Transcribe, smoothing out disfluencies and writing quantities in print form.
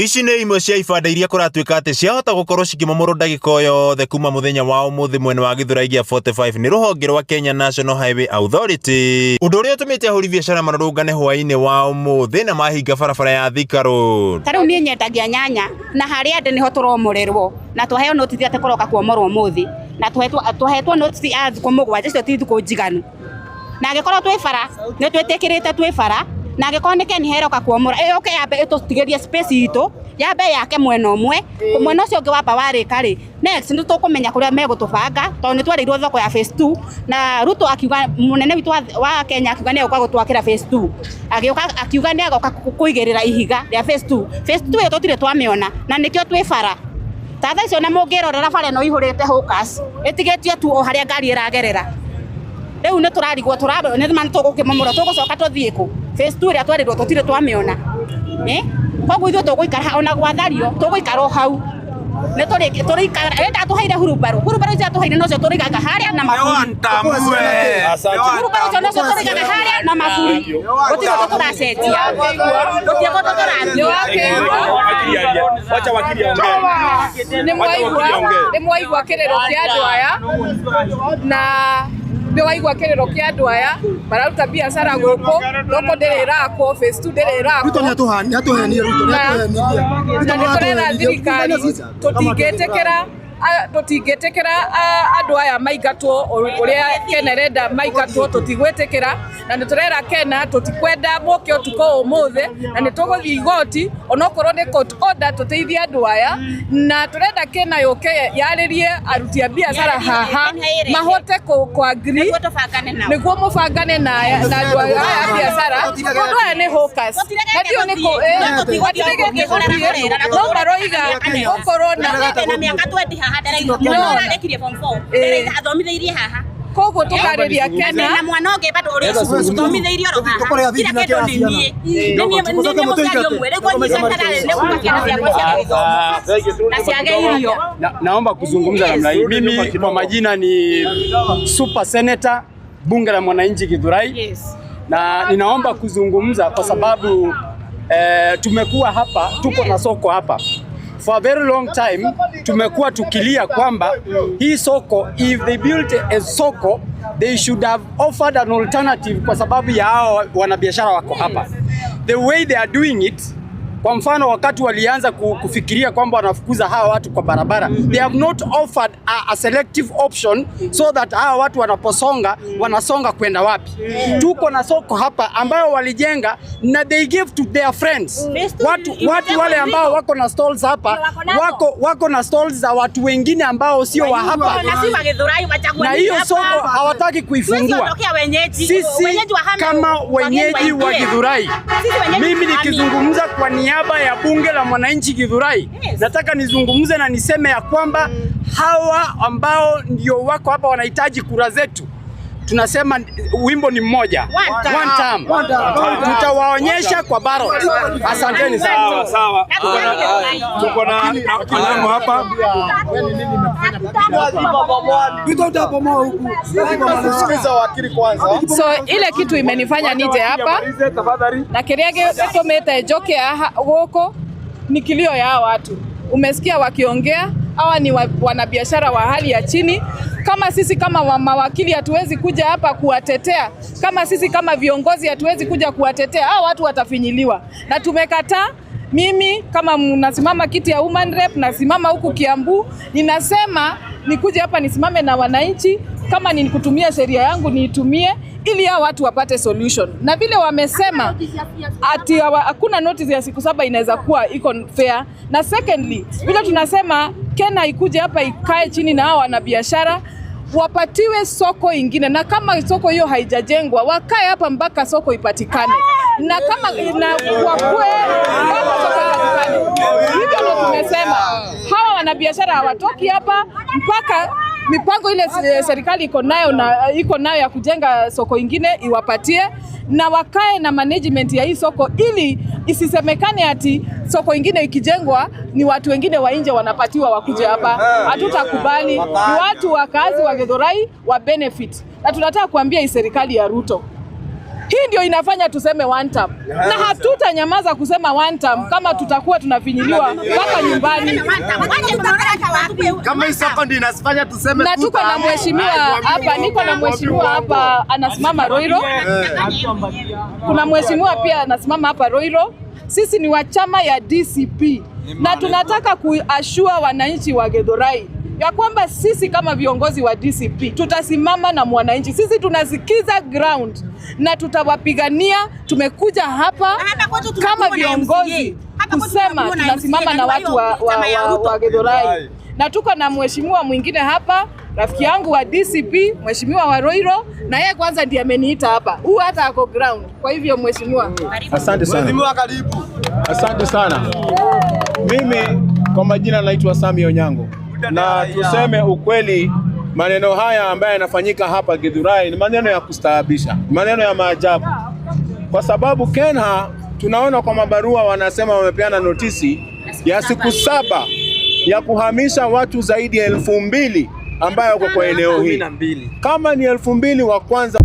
Ici nĩ imwe cia ibanda iria kũratuĩka atĩ ciahota gũkorwo cikĩmomorwo ndagĩka o yothe kuma mũthenya wa ũmũthĩ mwena wa Gĩthũrai gĩa 45 nĩ rũhonge rwa Kenya National Highway Authority, ũndũ ũrĩa ũtũmĩte ahũri biacara marũrũngane hwaĩ-inĩ wa ũmũthĩ na mahinga barabara ya Thika Road. Ta rĩu niĩ nyendagia nyanya na harĩa ndĩ nĩho tũromorerwo, na twaheo notice atĩ kũroka kuomorwo ũmũthĩ, na twahetwo notice ya thikũ 7. Icio ti thikũ njiganu. Na angĩkorwo twĩ bara nĩ twĩtĩkĩrĩte twĩ bara, na angĩkorwo nĩ Ken heroka kuomora, ĩũke yambe ĩtũtigĩrie space itũ, yambe yake mwena ũmwe, mwena ũcio ũngĩ wamba warĩka rĩ, next nĩ tũkũmenya kũrĩa megũtũbanga, tondũ nĩ twarĩirwo thoko ya phase 2 na Ruto akiuga, mũnene witũ wa Kenya akiuga nĩ egũka gũtwakĩra phase 2, agĩũka akiuga nĩ agoka kũigĩrĩra ihiga rĩa phase 2. Phase 2 ĩyo tũtirĩ twamĩona, na nĩkĩo twĩ bara ta thaa icio. Na mũngĩrorera, bara ĩno ihũrĩte hawkers, ĩtigĩtio tu o harĩa ngari ĩragerera. Rĩu nĩ tũrarigwo nĩ ma tũgũkĩmomorwo, tũgũcoka tũthiĩ kũ? Phase 2 ĩrĩa twarĩrwo tũtirĩ twamĩona. Koguo ithuĩ tũgũikara, ona gwathario tũgũikara o hau, nĩ tũrĩikara. Ĩnda tũheire hurumbarũ, hurumbarũ icio atũheire nocio tũrĩigaga harĩa na maburi. Hurumbarũ icio nocio tũrĩigaga harĩa na maburi. Gũtirĩ ũndũ tũracenjia, gũtirĩ kũndũ tũrathiĩ. Wacha wakili aongee. Nĩ mwaigua kĩrĩro kĩa andũ aya, na nĩ waigua kĩrĩro kĩa andũ aya mararuta biacara gũkũ. Thoko ndĩrĩ ĩrakwo, phase 2 ndĩrĩ ĩrakwo. Ruto nĩ atuhenirie, Ruto nĩ atuhenirie. Na nĩ tũrera thirikari tũtingĩtĩkĩra andũ aya maingatwo ũrĩa Kena ĩrenda maingatwo, tũtigwĩtĩkĩra. Na nĩ tũrera Kena tũtikwenda moke ũtukũ ũmũthĩ, na nĩ tũgũthiĩ igoti onokorwo nĩ court order tũteithie andũ aya. Na tũrenda Kena yũke yarĩrie aruti a biacara haha mahote kũ agree Nĩguo tũbangane nao. Nĩguo mũbangane na andũ aya a biacara, tondũ aya nĩ hawkers na ndiũ nĩ kũ matiregete gũthiĩ, no maroiga gũkorwo na na mĩaka 20 haha ndĩraigua mwana ũrarĩkirie form 4 ndĩraigua athomithĩirie haha. Koguo tũkarĩria Kena. Na mwana ũngĩ bado ũrĩ cukuru thomithĩirie oro haha. Kila kĩndũ nĩ niĩ, nĩ niĩ mũciari ũmwe. Rĩu kũnyita nĩ kuga ciana ciakwa ciage gĩthomo na ciage irio. Naomba kuzungumza namna hii. Mimi kwa majina ni Super Senator, Bunge la Mwananchi Githurai. Na ninaomba kuzungumza kwa sababu tumekuwa hapa, tuko na soko hapa for a very long time. Tumekuwa tukilia kwamba hii soko, if they built a soko, they should have offered an alternative kwa sababu ya hao wanabiashara wako hapa. The way they are doing it, kwa mfano wakati walianza kufikiria kwamba wanafukuza hawa watu kwa barabara, they have not offered a selective option so that hawa watu wanaposonga wanasonga kwenda wapi. Tuko na soko hapa ambayo walijenga na they give to their friends. Watu wale ambao wako na stalls hapa Wako nazo. wako na stalls za watu wengine ambao sio wa hapa, Na si wa Githurai wachagua na hiyo soko hawataki kuifungua. Ondokea wenyeji. Sisi Wenyeji wahame, kama wageni wenyeji wa waingie. Githurai, Sisi wenyeji mimi tuhame. nikizungumza kwa niaba ya Bunge la Mwananchi Githurai, nataka nizungumze na niseme ya kwamba hawa ambao ndio wako hapa wanahitaji kura zetu. Tunasema wimbo ni mmoja, One term. One term. Tutawaonyesha kwa ballot. Asanteni sana. Sawa sawa. Tuko na Alango hapa. Ruto utabomoa huku. Sikiza wakili kwanza. So ile kitu imenifanya nije hapa Malize tafadhali. Na kiria gĩtũmĩte njoke haha gũkũ ni kilio ya hawa watu. Umesikia wakiongea, hawa ni wanabiashara wa hali ya chini. Kama sisi kama mawakili hatuwezi kuja hapa kuwatetea, kama sisi kama viongozi hatuwezi kuja kuwatetea, hawa watu watafinyiliwa, na tumekataa. Mimi kama nasimama kiti ya woman rep, nasimama huku Kiambu, ninasema nikuje hapa nisimame na wananchi, kama ni kutumia sheria yangu niitumie ili hao watu wapate solution. Na vile wamesema ati hakuna notice ya siku 7 inaweza kuwa iko fair. Na secondly, vile tunasema Kena ikuje hapa ikae chini na hao wanabiashara wapatiwe soko ingine, na kama soko hiyo haijajengwa wakae hapa mpaka soko ipatikane, na kama na wakue mpaka soko ipatikane. Hivyo ndio tumesema hawa wanabiashara hawatoki hapa mpaka mipango ile serikali iko nayo na iko nayo ya kujenga soko ingine iwapatie, na wakae na management ya hii soko ili isisemekane ati soko ingine ikijengwa ni watu wengine wa nje wanapatiwa wakuje hapa. Hatutakubali, ni watu wakazi wa Githurai wa benefit, na tunataka kuambia hii serikali ya Ruto, Hii ndio inafanya tuseme one term, na hatutanyamaza kusema one term kama tutakuwa tunafinyiliwa mpaka nyumbani. Kama hii soko ndio inasifanya tuseme Na tuko na mheshimiwa hapa, niko na mheshimiwa hapa anasimama Roiro. Kuna mheshimiwa pia anasimama hapa Roiro. Sisi ni wa chama ya DCP na tunataka kuashua wananchi wa Githurai ya kwamba sisi kama viongozi wa DCP tutasimama na mwananchi. Sisi tunasikiza ground na tutawapigania. Tumekuja hapa kama viongozi kusema tunasimama na watu wa Githurai, na tuko na mheshimiwa mwingine hapa, rafiki yangu wa DCP, mheshimiwa wa Roiro, na yeye kwanza ndiye ameniita hapa. Huu hata ako ground. Kwa hivyo mheshimiwa, Asante sana. Mheshimiwa, karibu. Asante sana. Mimi kwa majina naitwa Sami Onyango, na tuseme ukweli, maneno haya ambayo yanafanyika hapa Githurai ni maneno ya kustaabisha, maneno ya maajabu, kwa sababu KENHA tunaona kwa mabarua wanasema wamepeana notisi ya siku 7 ya kuhamisha watu zaidi ya 2000 ambayo wako kwa eneo hili. Kama ni 2000 wa kwanza